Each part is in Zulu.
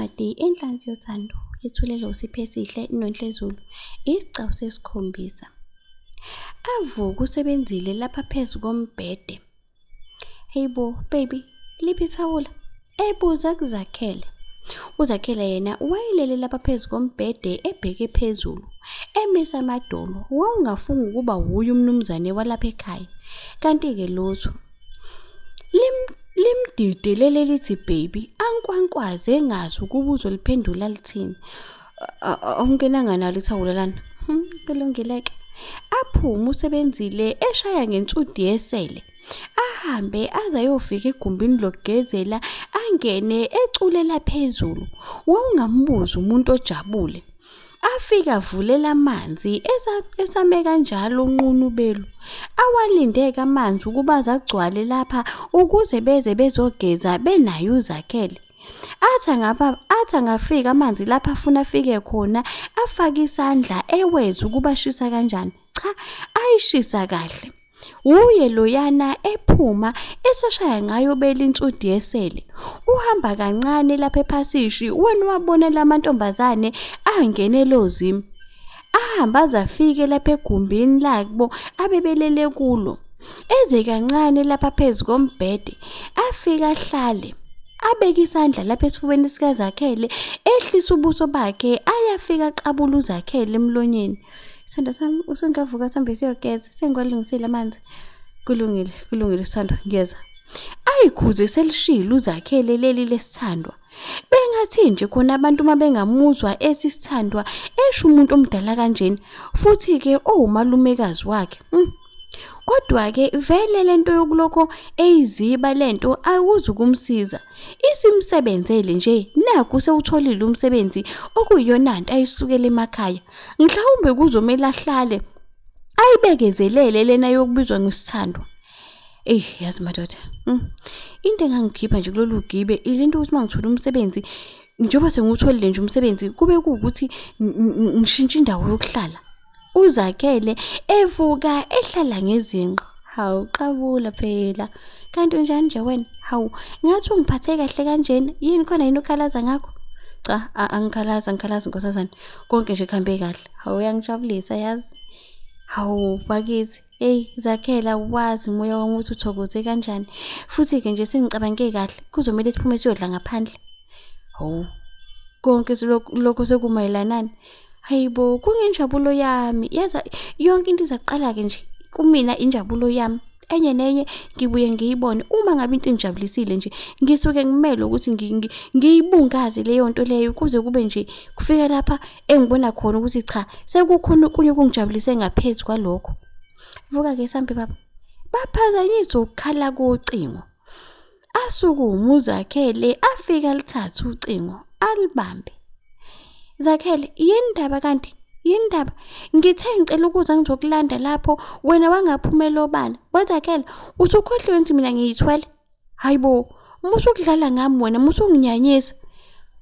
Incwadi Inhlansi Yothando yethulelwe uSiphesihle noNhlezulu, isigcawu sesikhombisa. Avuke uSebenzile lapha phezu kombhede. Hey bo, baby, liphi ithawula? Ebuza kuZakhele. UZakhele yena wayelele lapha phezu kombhede ebheke phezulu, emisa amadolo, wawungafunga ukuba wuye umnumzane walapha ekhaya. Kanti-ke lutho. Limdide leli lithi baby, ankwankwaze engazi ukuba uzoliphendula lithini. Awungenanga nalo ithawula lana. Kulungile-ke. Aphume uSebenzile eshaya ngensudi yesele. Ahambe aze ayofika egumbini lokugezela angene eculela phezulu. Wawungambuza umuntu ojabule. Afike avulela amanzi esame kanjalo unqunu belu. Awalindeke amanzi ukuba azagcwale lapha ukuze beze bezogeza benaye uZakhele. Athi angaba athi angafika amanzi lapha afuna afike khona afake isandla eweze ukuba ashisa kanjani. Cha, ayishisa kahle. Wuye loyana ephuma esashaya ngayo beli insudi yesele. Uhamba kancane lapha ephasishi wena wabona lamantombazane angene lozimi. Ahamba aze afike lapha egumbini labo abebelele kulo. Eze kancane lapha phezu kombhede afike ahlale. Abeke isandla lapha esifubeni sikaZakhele ehlisa ubuso bakhe ayafika aqabula uZakhele emlonyeni. Sithandwa sami usungavuka sihambe siyogeza sengiwalungisile amanzi. Kulungile, kulungile sithandwa ngiyeza. Ayikhuze selishilo uZakhele leli lesithandwa. Bengathi nje khona abantu uma bengamuzwa ethi sithandwa esho umuntu omdala kanjena futhi-ke owumalumekazi wakhe. Kodwa-ke vele lento yokulokho eyiziba lento akuzukumsiza. Isimsebenzele nje nakhu sewutholile umsebenzi okuyiyonanto ayisukela emakhaya. Mhlawumbe kuzomele ahlale ayibekezelele lena yokubizwa ngesithandwa. Eyi yazi madoda. Into engangikhipha nje kulolu gibe ilento ukuthi uma ngithola umsebenzi njengoba sengiwutholile nje umsebenzi kube kuwukuthi ngishintshe indawo yokuhlala. Uzakhele evuka ehlala ngezinqa. Hawu qabula phela. Kanti unjani nje wena? Hawu ngathi ungiphathe kahle kanjena. Yini khona yini okhalaza ngakho? Cha, angikhalazi angikhalazi nkosazane. Konke nje kuhambe kahle. Hawu uyangijabulisa yazi. Hawu bakithi. Eyi Zakhela wazi umoya wami ukuthi uthokoze kanjani. Futhi-ke nje sengicabange kahle kuzomele siphume siyodla ngaphandle. Hawu konke lokho sekumayelanani. Hayibo kungenjabulo yami. Yaza yonke into izaqala-ke nje kumina injabulo yami. Enye nenye ngibuye ngiyibone uma ngabe into ingijabulisile nje ngisuke ngimele ukuthi ngiyibungaze leyo nto leyo kuze kube nje kufika lapha engibona khona ukuthi cha sekukhona okunye okungijabulise ngaphezu kwalokho. Vuka-ke sambe baba. Baphazanyiswa ukukhala kocingo. Asukume uZakhele afike alithathe ucingo alibambe. Zakhele, yini ndaba kanti? Yini ndaba? Ngithe ngicela ukuza ngizokulanda lapho wena wangaphumela obala. WeZakhele, usukhohliwe ukuthi mina ngiyithwele? Hayibo, musa ukudlala ngami wena, musa unginyanyisa.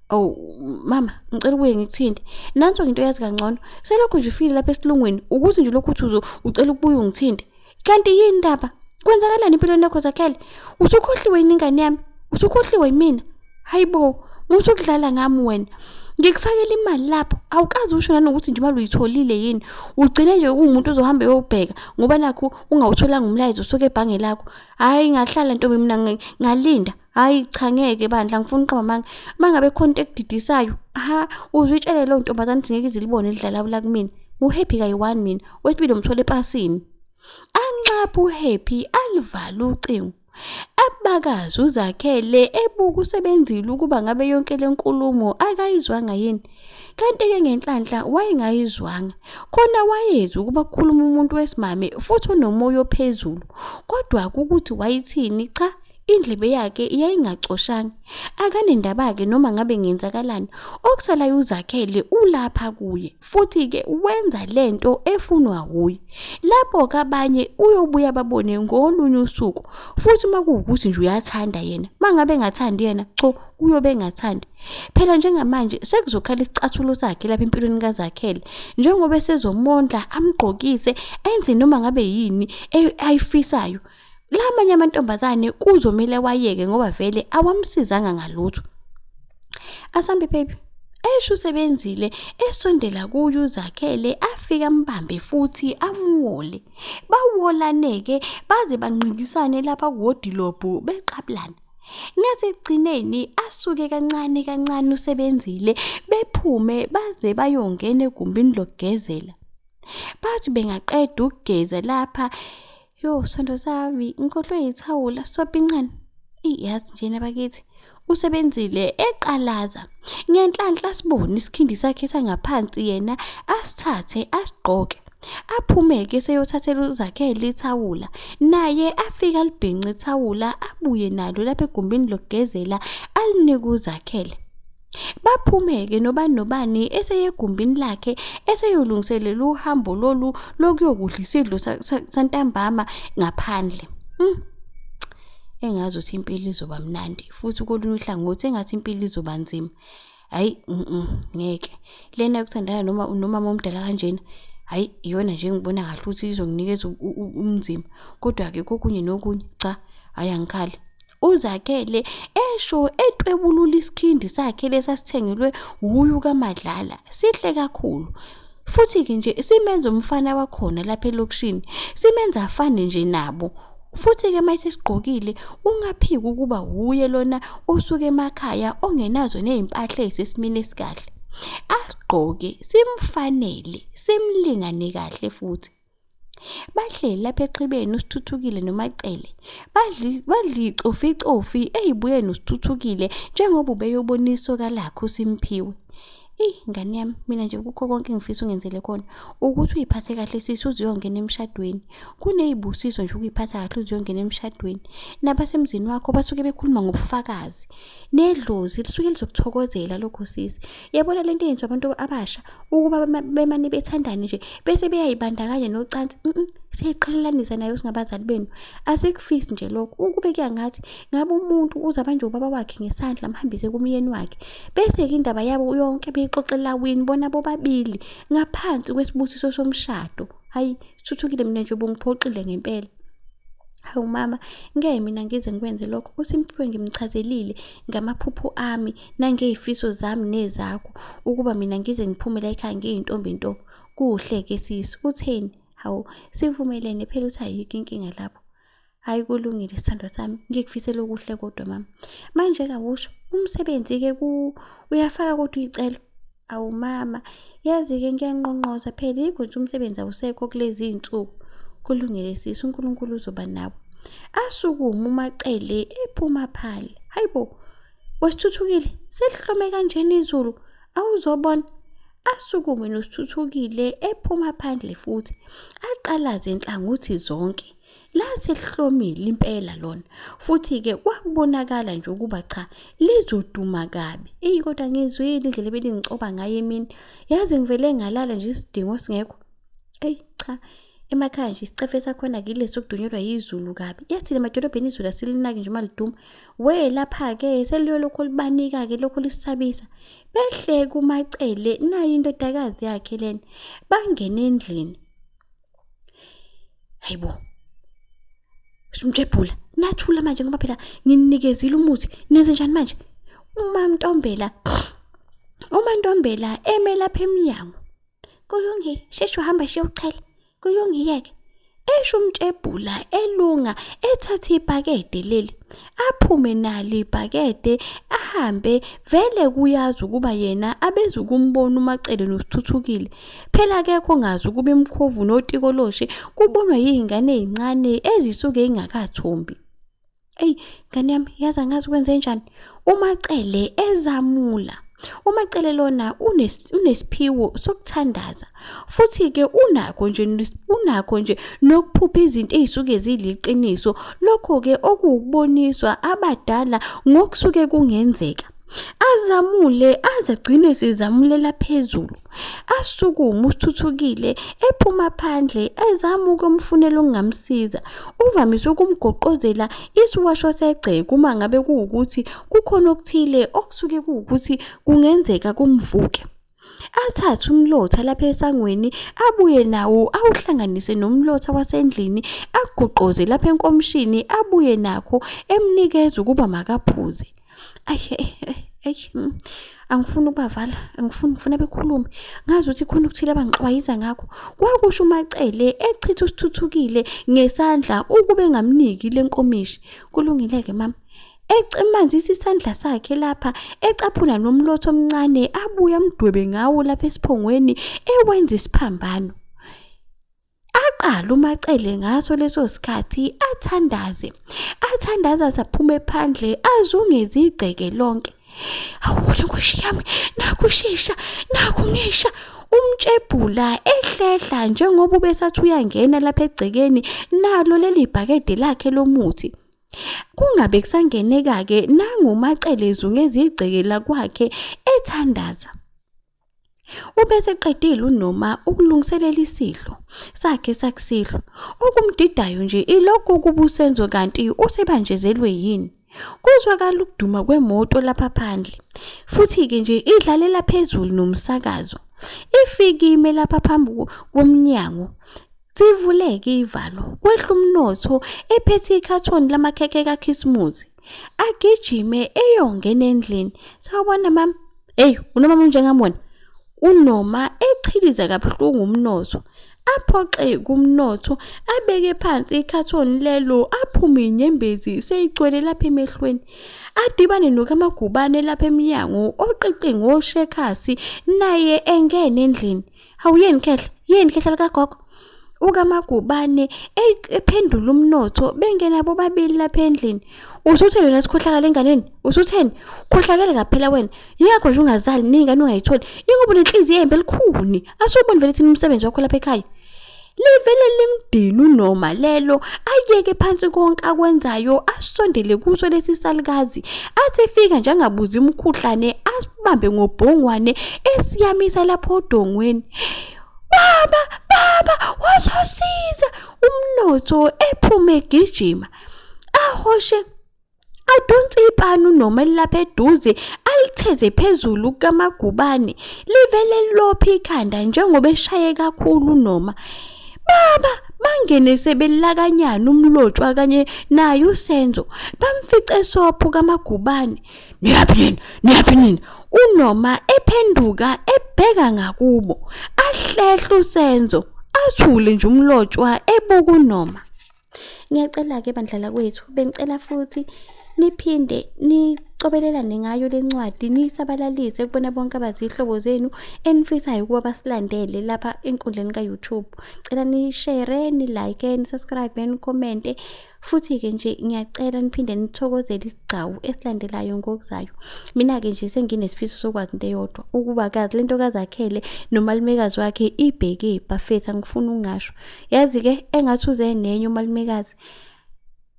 Oh mama, ngicela ubuye ngikuthinte. Nanso into oyazi kangcono. Selokhu nje ufikile lapha esilungwini, ukuthi nje lokhu uthi ucela ukubuya ungithinte. Kanti yini ndaba? Kwenzakalani empilweni yakho Zakhele? Usukhohliwe yini ingane yami? Usukhohliwe yimina? Hayibo, musa ukudlala ngami wena. Ngikufakela imali lapho, awukaze usho nanokuthi nje imali uyitholile yini. Ugcine nje uwumuntu ozohamba eyobheka ngoba nakhu ungawutholanga umlayezo usuke ebhange lakho. Hhayi ngahlala ntombi mina ngalinda. Hhayi cha ngeke bandla ngifuna uqamba amanga. Uma ngabe khona into ekudidisayo, ha uzuyitshele leyo ntombazane ukuthi ngeke ize ilibone lidlala la kumina. Ngu-happy kayi-one mina, wesibili umthole epasini. Anxaphe uHappy aluvale ucingo. Abakazi uZakhele ebuka uSebenzile ukuba ngabe yonke le nkulumo akayizwanga yini. Kanti-ke ngenhlanhla wayengayizwanga. Khona wayezwa ukuba kukhuluma umuntu wesimame futhi onomoya ophezulu. Kodwa ukuthi wayithini cha indlebe yakhe yayingacoshanga. Akanendaba-ke noma ngabe ngenzakalani. Okusalayo uZakhele ulapha kuye. Futhi-ke wenza lento efunwa wuye. Lapho-ke abanye uyobuya babone ngolunye usuku. Futhi uma kuwukuthi nje uyathanda yena, uma ngabe engathandi yena, cho uyobe engathandi. Phela njengamanje sekuzokhala isicathulo sakhe lapha empilweni kaZakhele. Njengoba esezomondla, amgqokise, enze noma ngabe yini ayifisayo. La amanye amantombazane kuzomele wayeke ngoba vele awamsizanga ngalutho. Asambe baby. Esho usebenzile esondela kuye uZakhele afike ambambe futhi amuwole. Bawolane-ke baze banqikisane lapha kuwodilobhu beqabulana. Ngasekugcineni asuke kancane kancane usebenzile bephume baze bayongena egumbini lokugezela. Bathi bengaqeda ukugeza lapha, yo sithando sami ngikhohlwe ithawula sopincane. Yazi njena bakithi usebenzile eqalaza. Ngenhlanhla sibone isikhindi sakhe sangaphansi yena asithathe asigqoke. Aphume-ke seyothathela uZakhele ithawula. Naye afike alibhince ithawula abuye nalo lapha egumbini lokugezela alinike uZakhele. Baphume-ke nobani nobani eseye egumbini lakhe eseyolungiselela uhambo lolu lokuyokudla isidlo santambama ngaphandle. Engazi ukuthi impilo izoba mnandi futhi kolunye uhlangothi engathi impilo izoba nzima. Hhayi ngeke. Lena yokuthandana noma nomama omdala kanjena, hhayi iyona nje engibona kahle ukuthi izonginikeza umzimba. Kodwa-ke kokunye nokunye cha, hhayi angikhali. uZakhele esho etwebulula isikhindi sakhe lesasithengelwe wuye kaMadlala. Sihle kakhulu. Futhi-ke nje simenza umfana wakhona lapha elokishini. Simenza afane nje nabo. Futhi-ke uma esesigqokile ungaphiki ukuba wuye lona osuke emakhaya ongenazo ney'mpahla ey'sesimeni esikahle. Asigqoke simfanele, simlingane kahle futhi. Bahleli lapha exhibeni uSithuthukile noMacele. Badla icoficofi eyibuye noSithuthukile njengoba ubeyobona isoka lakhe uSimphiwe. Eyi ngane yami, mina nje kukho konke engifisa ungenzele khona ukuthi uyiphathe kahle sisi uze uyongena emshadweni. Kunezibusiso nje ukuyiphatha kahle uze uyongena emshadweni. Nabasemzini wakho basuke bekhuluma ngobufakazi. Nedlozi lisuke lizokuthokozela lokho sisi. Yabona lento eyenziwa abantu abasha ukuba bemane bethandane nje bese beyayibandakanya nocansi. Siyayiqhelelanisa nayo singabazali benu. Asikufisi nje lokho. Ukube kuyangathi ngabe umuntu uze abanjwe ubaba wakhe ngesandla amhambise kumyeni wakhe. Bese-ke indaba yabo yonke beyixoxela wini bona bobabili ngaphansi kwesibusiso somshado. Hayi, Sithuthukile mina nje ubungiphoxile ngempela. Hawu mama, ngeke mina ngize ngikwenze lokho. USimphiwe ngimchazelile ngamaphupho ami nangey'fiso zami nezakho ukuba mina ngize ngiphume la ekhaya ngiyintombi nto. Kuhle-ke sisi, utheni? Hawu, sivumelene phela ukuthi ayikho inkinga lapho. Hhayi kulungile sithandwa sami, ngikufisela okuhle kodwa mama. Manje-ke awusho, umsebenzi-ke uyafaka kodwa iy'celo. Awu mama, yazi-ke ngiyanqonqoza phela yikho nje umsebenzi awusekho kulezi iy'nsuku. Kulungile sisi, uNkulunkulu uzoba nawe. Asukume uMacele ephuma phandle. Hayi bo, wesithuthukile, selihlome kanjena izulu, awuzobona. Asukume noSithuthukile ephuma phandle futhi, aqalaze inhlangothi zonke. Lathi lihlomile impela lona. Futhi-ke kwakubonakala nje ukuba cha, lizoduma kabi. Eyi kodwa ngizwile indlela ebelingicoba ngayo emini. Yazi ngivele ngalala nje isidingo singekho. Eyi cha, emakhaya nje isicefe sakhona kilesi sokudunyelwa yizulu kabi. Yathi emadolobheni izulu asilinaki nje uma liduma. We lapha-ke seliyolokhu libanika-ke lokhu lisisabisa. Behle kuMacele nayo indodakazi yakhe lena. Bangena endlini. Hayibo. Simtshebhula, nathula manje ngoba phela nginikezile umuthi. Nenze njani manje? UMaNtombela eme lapha emnyango. Kulungile, sheshe uhamba shiya uchele. Kulungile-ke. Esho uMtshebhula elunga ethatha ibhakede leli. Aphume nalo ibhakede ahambe vele kuyazi ukuba yena abezukumbona uMacele noSithuthukile. Phela akekho ongazi ukuba imkhovu notikoloshe kubonwa yiy'ngane ey'ncane ezisuke y'ngakathombi. Eyi ngane yami, yazi angazi kwenze njani. UMacele ezamula. UMacele lona unesiphiwo sokuthandaza futhi-ke unakho nje nokuphupha izinto ey'suke ziliqiniso. Lokho-ke okuwukuboniswa abadala ngokusuke kungenzeka. Azamule aze agcine sezamulela phezulu. Asukume uSithuthukile ephuma phandle ezama ukumfunela okungamsiza. Uvamise ukumgoqozela isiwasho segceke uma ngabe kuwukuthi kukhona okuthile okusuke kuwukuthi kungenzeka kumvuke. Athathe umlotha lapha esangweni abuye nawo awuhlanganise nomlotha wasendlini agoqoze lapha enkomishini abuye nakho emnikeza ukuba makaphuze. Ayi ayi angifuni ukubavala, angifuni, ngifuna bekhulume. Ngazi ukuthi khona okuthile abangixwayisa ngakho. Kwakusho uMaCele echitha uSithuthukile ngesandla ukube engamniki le nkomishi. Kulungile-ke mama. Ecimanzisa isandla sakhe lapha ecaphuna nomlotha omncane abuye amdwebe ngawo lapha esiphongweni ewenza isiphambano. Aqala uMaCele ngaso leso sikhathi athandaze. Athandaze aphume phandle azungeze igceke lonke. Awu Nkosi yami, nakhu shisha, nakhu ngisha. Umtshebhula ehlehla njengoba ubesathi uyangena lapha egcekeni nalo leli bhakede lakhe lomuthi. Kungabe kusangeneka-ke nanguMaCele ezungeza igceke lakwakhe ethandaza. Ubeseqedile uNoma ukulungiselela isidlo sakhe sakusihlwa. Okumdidayo nje ilokhu ukuba uSenzo kanti usebanjezelwe yini. Kuzwakala ukuduma kwemoto lapha phandle. Futhi-ke nje idlalela phezulu nomsakazo. Ifike ime lapha phambi komnyango. Sivuleke ivalo, kwehla uMnotho ephethe ikhathoni lamakhekhe kaKhisimusi. Agijime eyongena endlini. Sawubona mama. Hey, unomama unjengami wena. UNoma echiliza kabuhlungu uMnotho. Aphoxeke uMnotho, abeke phansi ikhathoni lelo, aphume inyembezi seyigcwele lapha emehlweni. Adibane nokaMagubane lapha emnyango oqiqe ngoshekhasi naye engena endlini. Hawu yini khehla, yini khehla likagogo? UkaMagubane ephendula uMnotho bengena bobabili lapha endlini. Usutheni wena sikhohlakala enganeni? Usutheni? Khohlakele kaphela wena. Yingakho nje ungazali ney'ngane ungayitholi. Ingoba unenhliziyo embi elikhuni. Asuboni vele thina umsebenzi wakho lapha ekhaya. Livele limdini uNoma lelo ayeke phansi konke akwenzayo asondele kuso lesi salukazi. Athi efika nje angabuzi umkhuhlane asibambe ngobhongwane esiyamisa lapho odongweni. Baba, baba, wazosiza! UMnotho ephume egijima. Ahoshe adonse ipani uNoma elilapha eduze alitheze phezulu kukaMagubane livele lophe ikhanda njengoba eshaye kakhulu uNoma. Baba, bangene sebelakanyana uMlotshwa kanye naye uSenzo bamfice sopho kaMagubane. Niyaphi nina? Niyaphi nina? UNoma ephenduka ebheka ngakubo. Ahlehla uSenzo athule nje uMlotshwa ebuka uNoma. Ngiyacela-ke bandla lakwethu, bengicela futhi niphinde nicobelelane ngayo le ncwadi niyisabalalise kubona bonke abazihlobo zenu enifisayo ukuba basilandele lapha enkundleni ka-YouTube. Cela ni-share, ni-like, ni-subscribe, ni-commente. Futhi-ke nje ngiyacela niphinde nithokozele isigcawu esilandelayo ngokuzayo. Mina-ke nje senginesifiso sokwazi into eyodwa, ukuba kazi lento kaZakhele nomalumekazi wakhe ibheke bafethu, angifuni ukungasho. Yazi-ke engathi uze nenye umalumekazi.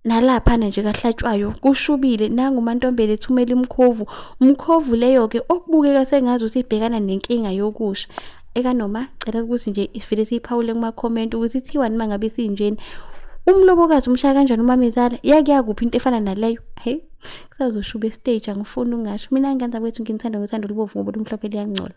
Nalaphana nje kahlatshwayo kushubile nangu uMantombela ethumela imkhovu. Umkhovu leyo-ke okubukeka sengazi ukuthi ibhekana nenkinga yokusha. Ekanoma cela ukuthi nje isivele siyiphawule kuma-comment ukuthi ithiwani uma ngabe sinjena. Umlobokazi umshaya kanjani umamezala? Yake yakuphi into efana naleyo? Hey, kusazoshuba estage angifuni ukungasho. Mina ngane zakwethu nginithanda ngothando olubovu ngoba lumhlophe liyangcola.